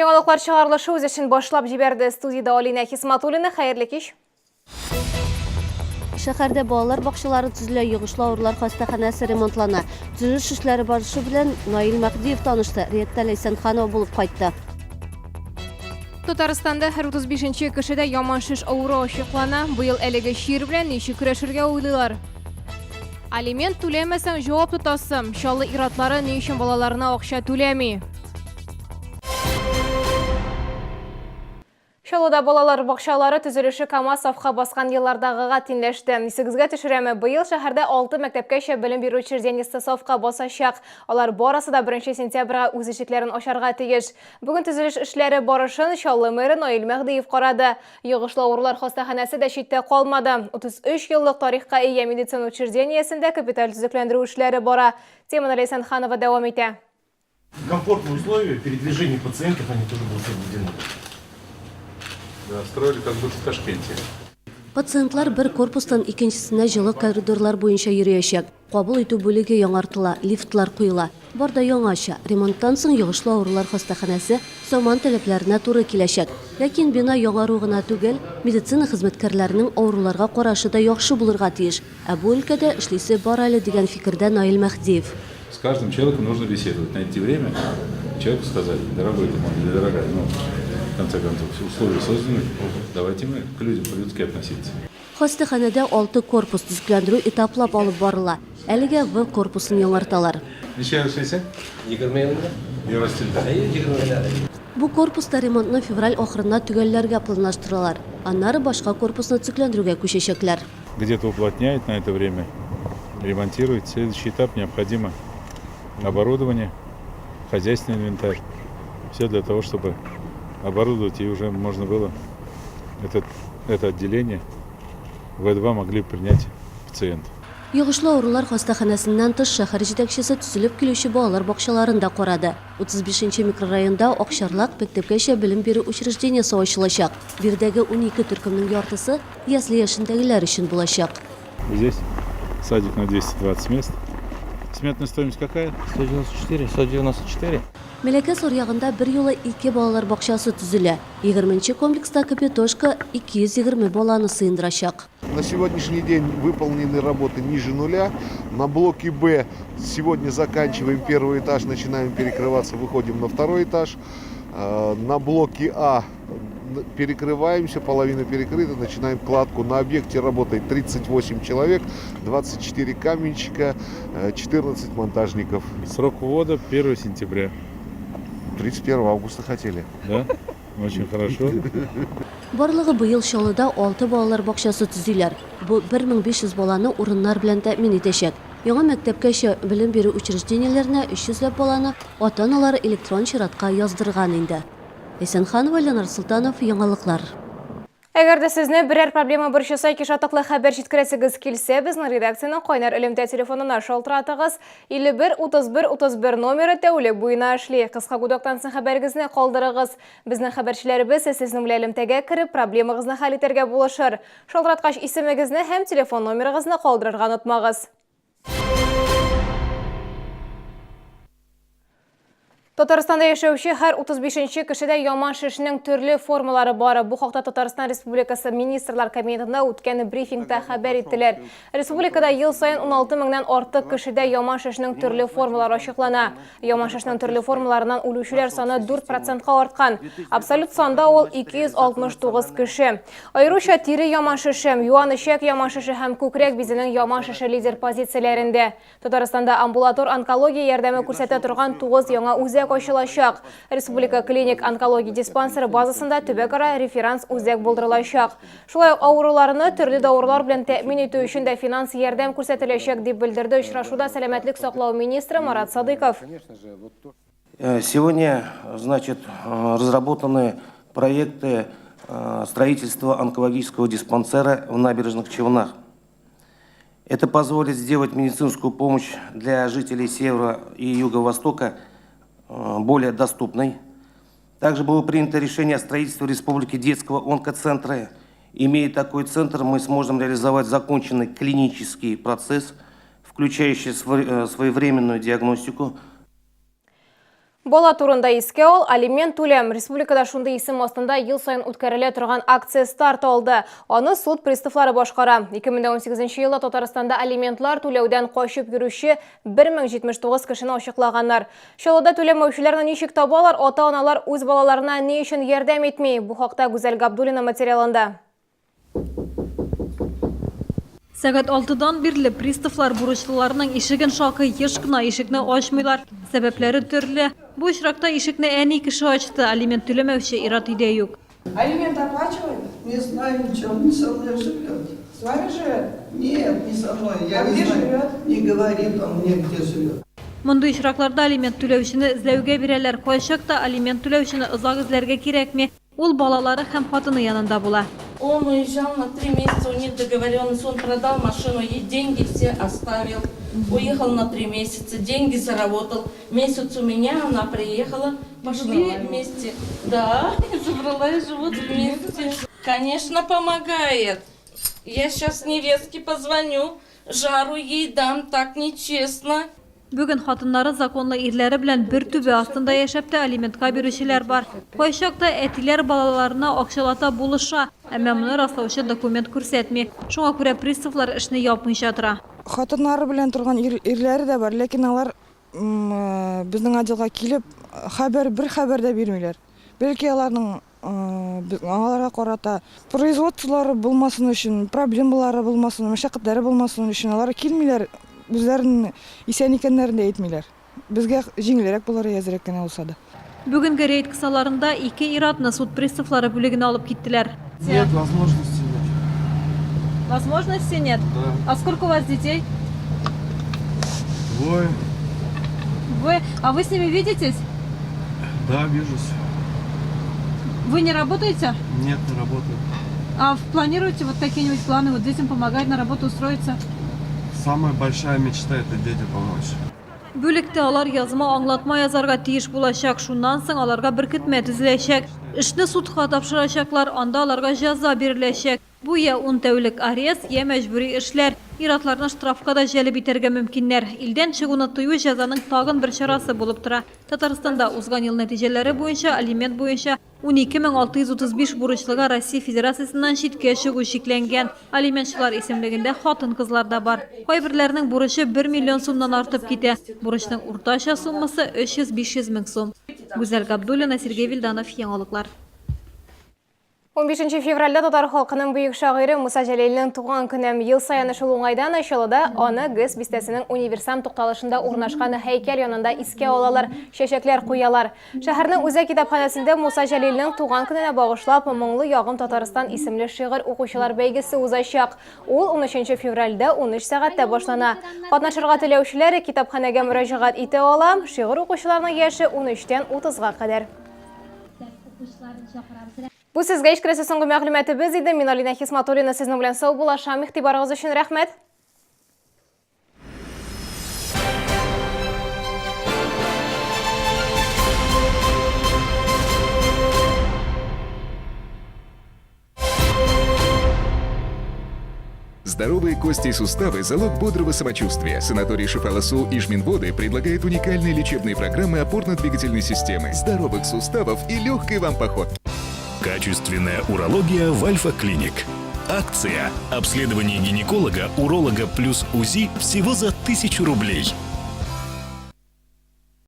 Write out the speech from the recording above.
Яңалыклар чыгарылышы үз эшен башлап җибәрде. Студиядә Алинә Хисматуллина. Хәерле кич. Шәһәрдә балалар бакчалары төзелә, йогышлы авырулар хастаханәсе ремонтлана. Төзелеш эшләре барышы белән Наил Мәһдиев танышты, Риетта Ләйсәнханова булып кайтты. Татарстанда һәр 35 нче кешедә яман шеш авыруы ачыклана. Быел әлеге чир белән ничек көрәшергә уйлыйлар? Алимент түләмәсәң, җавап тотасы. Чаллы ир-атлары ни өчен балаларына акча түләми? Чаллыда балалар бакчалары төзелеше КАМАЗ сафка баскан еллардагыга тиңләште. Исегезгә төшерәме, быел шәһәрдә алты мәктәпкәчә белем бирү учреждениесе сафка басачак. Алар барысы да беренче сентябрьгә үз ишекләрен ачарга тиеш. Бүген төзелеш эшләре барышын Чаллы мэры Наил Мәһдиев карады. Йогышлы авырулар хастаханәсе дә читтә калмады. 33 еллык тарихка ия медицина учреждениесендә капиталь төзекләндерү эшләре бара. Теманы Ләйсән Ханова дәвам итә. Комфортные условия передвижения пациентов, они тоже будут соблюдены. Да, строили как будто в Ташкенте. Пациентлар бер корпустан икенчесенә җылы коридорлар буенча йөриячәк. Кабул итү бүлеге яңартыла, лифтлар куела. Бар да яңача. Ремонттан соң йогышлы авырулар хастаханәсе заман таләпләренә туры киләчәк. Ләкин бина яңару гына түгел, медицина хезмәткәрләренең авыруларга карашы да яхшы булырга тиеш. Ә бу өлкәдә эшлисе бар әле, дигән фикердә Наил Мәһдиев. С каждым человеком нужно беседовать, найти время, человеку сказать, дорогой ты мой или дорогая, ну, в конце концов, условия созданы, давайте мы к людям по-людски относиться. Хастаханәдә алты корпус төзекләндерү этаплап алып барыла. Әлегә В корпусын яңарталар. Ничә ел эшлисең? 20 ел инде. Евростильдә? Әйе, 20 генә әле. Бу корпуста ремонтны февраль ахырына төгәлләргә планлаштыралар. Аннары башка корпусны төзекләндерүгә күчәчәкләр. Где-то уплотняет на это время, ремонтирует. Следующий этап необходимо оборудование, хозяйственный инвентарь. Все для того, чтобы оборудовать и уже можно было этот, это отделение В2 могли принять пациентов. Йогышлы авырулар хастаханәсеннән тыш, шәһәр җитәкчесе төзелеп килүче балалар бакчаларын да карады. 35 нче микрорайонда Акчарлак мәктәпкәчә белем бирү учреждениесе ачылачак. Биредәге унике төркемнең яртысы ясле яшендәгеләр өчен булачак. Здесь садик на 220 мест. Сметная стоимость какая? 194, 194. Мәләкәс аръягында берьюлы ике балалар бакчасы төзелә. Егерменче комплекста Капитошка 220 баланы сыендырачак. На сегодняшний день выполнены работы ниже нуля. На блоке Б сегодня заканчиваем первый этаж, начинаем перекрываться, выходим на второй этаж. На блоке А перекрываемся, половина перекрыта, начинаем кладку. На объекте работает 38 человек, 24 каменщика, 14 монтажников. Срок ввода 1 сентября. 31 августа хотели. Да? Очень хорошо. Барлыгы быел Чаллыда алты балалар бакчасы төзиләр. Бу 1500 баланы урыннар белән тәэмин итәчәк. Яңа мәктәпкәчә белем бирү учреждениеләренә 300 ләп баланы ата-аналары электрон чиратка яздырган инде. Әйсәнханова, Ленар Солтанов, Яңалыклар. Әгәр дә сезне берәр проблема борчыса яки шатлыклы хәбәр җиткерәсегез килсә, безнең редакциянең кайнар элемтә телефонына шалтыратыгыз. 51 31 31 номеры тәүлек буена эшли. Кыска гудоктан соң хәбәрегезне калдырыгыз. Безнең хәбәрчеләребез сезнең белән элемтәгә кереп, проблемагызны хәл итәргә булышыр. Шалтыраткач исемегезне һәм телефон номерыгызны калдырырга онытмагыз. Татарстанда яшәүче һәр 35 нче кешедә яман шешнең төрле формалары бар. Бу хакта Татарстан Республикасы Министрлар Кабинетында үткән брифингта хәбәр иттеләр. Республикада ел саен 16 меңнән артык кешедә яман шешнең төрле формалары ачыклана. Яман шешнең төрле формаларыннан үлүчеләр саны 4 процентка арткан. Абсолют санда ул 269 кеше. Аеруча тире яман шеше, юан эчәк яман шеше һәм күкрәк бизенең яман шеше лидер позицияләрендә. Татарстанда амбулатор онкология ярдәме күрсәтә торган 9 яңа үзәк ачылачак. Республика клиник онкология диспансеры базасында төбәкара реферанс үзәк булдырылачак. Шулай ук авыруларны төрле дарулар белән тәэмин итү өчен дә финанс ярдәм күрсәтеләчәк, дип белдерде очрашуда сәламәтлек саклау министры Марат Садыйков. Сегодня, значит, разработаны проекты строительства онкологического диспансера в Набережных Челнах. Это позволит сделать медицинскую помощь для жителей севера и юго-востока более доступной. Также было принято решение о строительстве в республике детского онкоцентра. Имея такой центр, мы сможем реализовать законченный клинический процесс, включающий своевременную диагностику. Бала турында искә ал, алимент түләм. Республикада шундый исем астында ел саен үткәрелә торган акция старт алды. Аны суд приставлары башкара. 2018 елда Татарстанда алиментлар түләүдән качып йөрүче 1079 кешене ачыклаганнар. Чаллыда түләмәүчеләрне ничек табалар, ата-аналар үз балаларына ни өчен ярдәм итми? Бу хакта Гүзәл Габдуллина материалында. Сәгать алтыдан бирле приставлар бурычлыларның ишеген шакый, еш кына ишекне ачмыйлар. Сәбәпләре төрле. Бу очракта ишекне әни кеше ачты, алимент түләмәүче ир-ат өйдә юк. Алимент оплачивает? Не знаю ничего, он не со мной живет. С вами живет? Нет, не со мной, я А не где знаю. живет? Не говорит он мне, где живет. Мондый очракларда алимент түләүчене эзләүгә бирәләр. Кайчакта алимент түләүчене озак эзләргә кирәкми. Ул балалары һәм хатыны янында була. Он уезжал на три месяца, у них договоренность, он продал машину, ей деньги все оставил. Уехал на три месяца, деньги заработал. Месяц у меня, она приехала, пошли вместе. Да, забрала и живут вместе. Конечно, помогает. Я сейчас невестке позвоню, жару ей дам, так нечестно. Бүген хатыннары законлы ирләре белән бер түбә астында яшәп тә алиментка бирүчеләр бар. Кайчакта әтиләр балаларына акчалата булыша, әмма моны раслаучы документ күрсәтми. Шуңа күрә приставлар эшне япмыйча тора. Хатыннары белән торган ир, ирләре дә бар, ләкин алар безнең отделга килеп хәбәр, бер хәбәр дә бирмиләр. Бәлки аларның аларга карата производстволары булмасын өчен, проблемалары булмасын, мәшәкатьләре булмасын өчен алар килмиләр, үзләренең исән икәннәрен дә әйтмиләр. Безгә җиңелрәк булыр әзрәк кенә булса да. Бүгенге рейд кысаларында ике ир-атны суд приставлары бүлегенә алып киттеләр. Нет, возможности нет. Возможности нет? Да. А сколько у вас детей? Двое. Вы, а вы с ними видитесь? Да, вижусь. Вы не работаете? Нет, не работаю. А планируете вот какие-нибудь планы, вот детям помогать на работу устроиться? Самая большая мечта это детям помочь. Бүлектә алар язма аңлатма язарга тиеш булачак. Шуннан соң аларга беркетмә төзеләчәк. Эшне судка тапшырачаклар, анда аларга җәза биреләчәк. Бу я ун тәүлек арест, я мәҗбүри эшләр. Ир-атларны штрафка да җәлеп итәргә мөмкиннәр. Илдән чыгуны тыю җәзаның тагын бер чарасы булып тора. Татарстанда узган ел нәтиҗәләре буенча алимент буенча 12635 бурычлыга Россия Федерациясеннән читкә чыгу чикләнгән. Алиментчылар исемлегендә хатын-кызлар да бар. Кайберләренең бурычы 1 миллион сумнан артып китә. Бурычның уртача суммасы 300-500 мең сум. Гүзәл Габдуллина, Сергей Вильданов, Яңалыклар. 15 февральдә татар халкының бөек шагыйре Муса Җәлилнең туган көне. Ел саен шул уңайдан Чаллыда аны ГЭС бистәсенең универсам тукталышында урнашкан һәйкәл янында искә алалар, чәчәкләр куялар. Шәһәрнең үзәк китапханәсендә Муса Җәлилнең туган көненә багышлап Моңлы ягым Татарстан исемле шигырь укучылар бәйгесе узачак. Ул 13 февральдә 13 сәгатьтә башлана. Катнашырга теләүчеләр китапханәгә мөрәҗәгать итә ала. Шигырь укучыларның яше 13-тән 30-га кадәр. Бу сезгә ишкерәсе соңгы мәгълүматыбыз иде. Мин Алина Хисматуллина сезнең белән сау булашам. Игътибарыгыз өчен рәхмәт. Здоровые кости и суставы – залог бодрого самочувствия. Санаторий Шифаласу и Жминводы предлагает уникальные лечебные программы опорно-двигательной системы, здоровых суставов и легкой вам походки. Качественная урология в Альфа-Клиник. Акция «Обследование гинеколога, уролога плюс УЗИ» всего за 1000 рублей.